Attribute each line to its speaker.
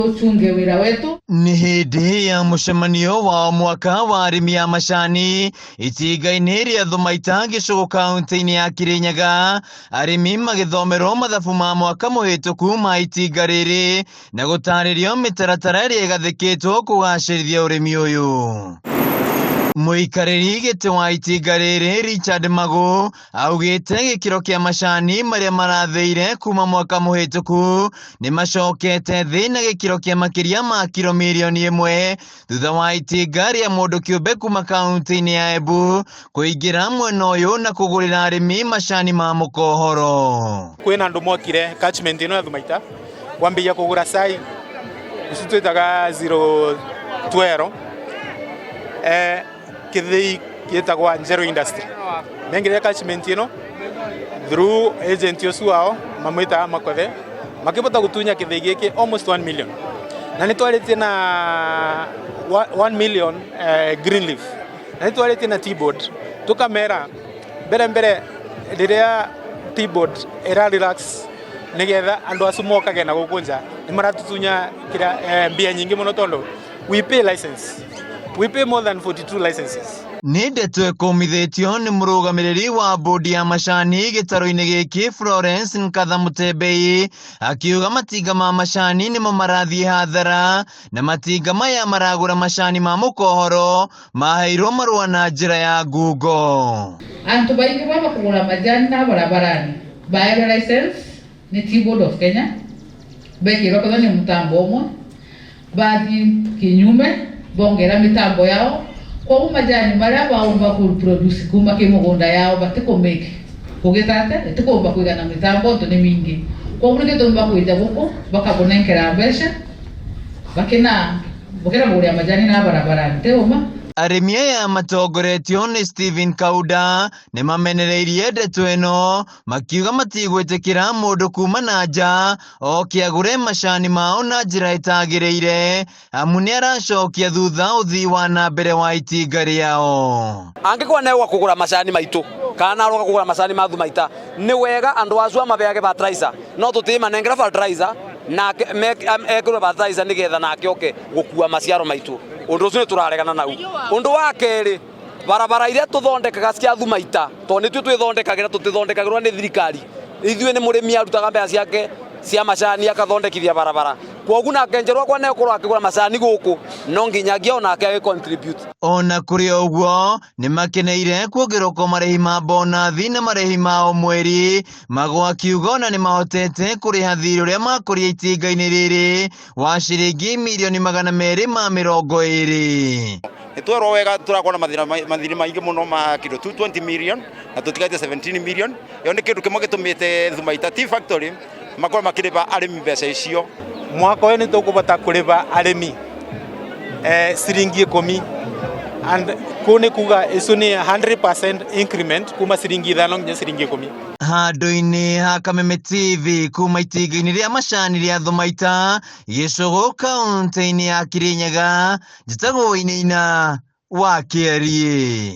Speaker 1: Tuchunge wira wetu.
Speaker 2: Nĩ hĩndĩ ya mũcemanio wa o mwaka wa arĩmi a macani itinga-inĩ rĩa Thumaita Gĩcũgũ kaunti-inĩ ya Kirinyaga, arĩmi magĩthomerwo mathabu ma mwaka mũhĩtũku ma itinga rĩrĩ na gũtarĩrio mĩtaratara ĩrĩa ĩgathĩkĩtwo kũgacĩrithia ũrĩmi ũyũ. Mũikarĩri gĩtĩ wa itinga rĩrĩ Richard Magũ augĩte gĩkĩro kĩa macani marĩa marathĩire kuma mwaka mũhĩtũku nĩ macokete thĩ na gĩkĩro kĩa makĩria ma kiro mirioni 1 thutha wa itinga rĩa mũndũ kĩũmbe kuma kaunti-inĩ ya Embu kũingĩra mwena ũyũ na kũgũrĩra arĩmi macani ma mũkohoro.
Speaker 3: Kwĩna andũ mokire catchment ĩno ya Thumaita kwambia kũgũra cai ici twĩtaga 012 kĩthĩi gĩtagwa Njerũ Industry mengĩrire catchment ĩno through agent ũcio wao mamwĩtaga Makothe makĩbota gũtunya kĩthĩi gĩkĩ almost 1 million na nĩ twarĩtie na 1 million green leaf na nĩ twarĩtie na tea board tũkamera mbere mbere rĩrĩa tea board ĩra relax nĩgetha andũ acio mokage na gũkũ nja nĩ maratutunya kĩrĩa mbia nyingĩ mũno tondũ we pay license, we pay more than 42 licenses.
Speaker 2: Nĩ ndeto ĩkũmithĩtio nĩ mũrũgamĩrĩri wa bodi ya macani gĩtarũ-inĩ gĩkĩ Florence Nkatha Mũtembei akiuga matinga ma macani nĩmo marathiĩ hathara na matinga maya maragũra macani ma mũkohoro maheirwo marũa na njĩra ya ngungo.
Speaker 1: Antu baingi baba kugura majani na barabarani baerwe license ni Tea Board of Kenya bekirwo kwethwa ni mutambo umwe bathi kinyume bongera mitambo yao koguo majani maria baumba ku produce kuma ki mugunda yao batikumake kugitate itikumba kuigana mitambo ntu ni mingi koguo nikio tumba kwija guku bakabunenkera mbeca bakina bukira buguria majani na barabarani tiuma.
Speaker 2: Arĩmi aya matongoretio nĩ Stephen Kauda nĩ mamenereirie ndeto ĩno makiuga matigwĩtĩkĩra mũndũ kuma na nja oke agũre macani mao na njĩra ĩtagĩrĩire amu nĩ aracokia thutha ũthii wa na mbere wa itinga rĩao.
Speaker 4: Angĩkorwo nĩ gwa kũgũra macani maitũ kana naroka kũgũra macani ma Thumaita nĩ wega andũ acio amabeage fertilizer no tũtĩmanengera fertilizer nake ekĩrwo fertilizer nĩgetha nake oke gũkua maciaro maitũ. Ũndũ ũcio nĩ tũraregana nau. Ũndũ wa kerĩ, barabara iria tũthondekaga cia Thumaita tondũ nĩtuo twĩthondekagĩra tũtithondekagĩrwo nĩ thirikari. Ithuĩ nĩ mũrĩmi arutaga mbeca ciake cia macani akathondekithia barabara. Kwoguo nake Njerũ akwa nĩekorwo akĩgũra macani gũkũ no nginyagia onake agĩ contribute.
Speaker 2: Ona kũrĩ o ũguo nĩ makeneire kuongererwo kwa marĩhi ma bonathi na marĩhi ma o mweri. Magũ akiuga ona nĩ mahotete kũrĩha thirĩ ũrĩa makũria itinga-inĩ rĩrĩ wa ciringi mirioni 220.
Speaker 5: Nĩ twerwo wega tũrakorwo na mathirĩ maingĩ mũno ma kĩndũ 220 million na tũtigaite 17 million. Ĩyo nĩ kĩndũ kĩmwe gĩtũmĩte Thumaita Tea Factory makorwo makĩrĩba arĩmi mbeca icio.
Speaker 3: Mwaka ũyũ nĩ tũkũbota kũrĩba arĩmi ciringi 10 and kũu nĩ kuga icio nĩ 100% increment kuma ciringi 5 nginya ciringi 10.
Speaker 2: Handũ-inĩ ha Kameme TV kuma itinga-inĩ rĩa macani rĩa Thumaita Gĩcũgũ kaunti-inĩ ya Kirinyaga, njĩtagwo Wainaina wa Kĩariĩ.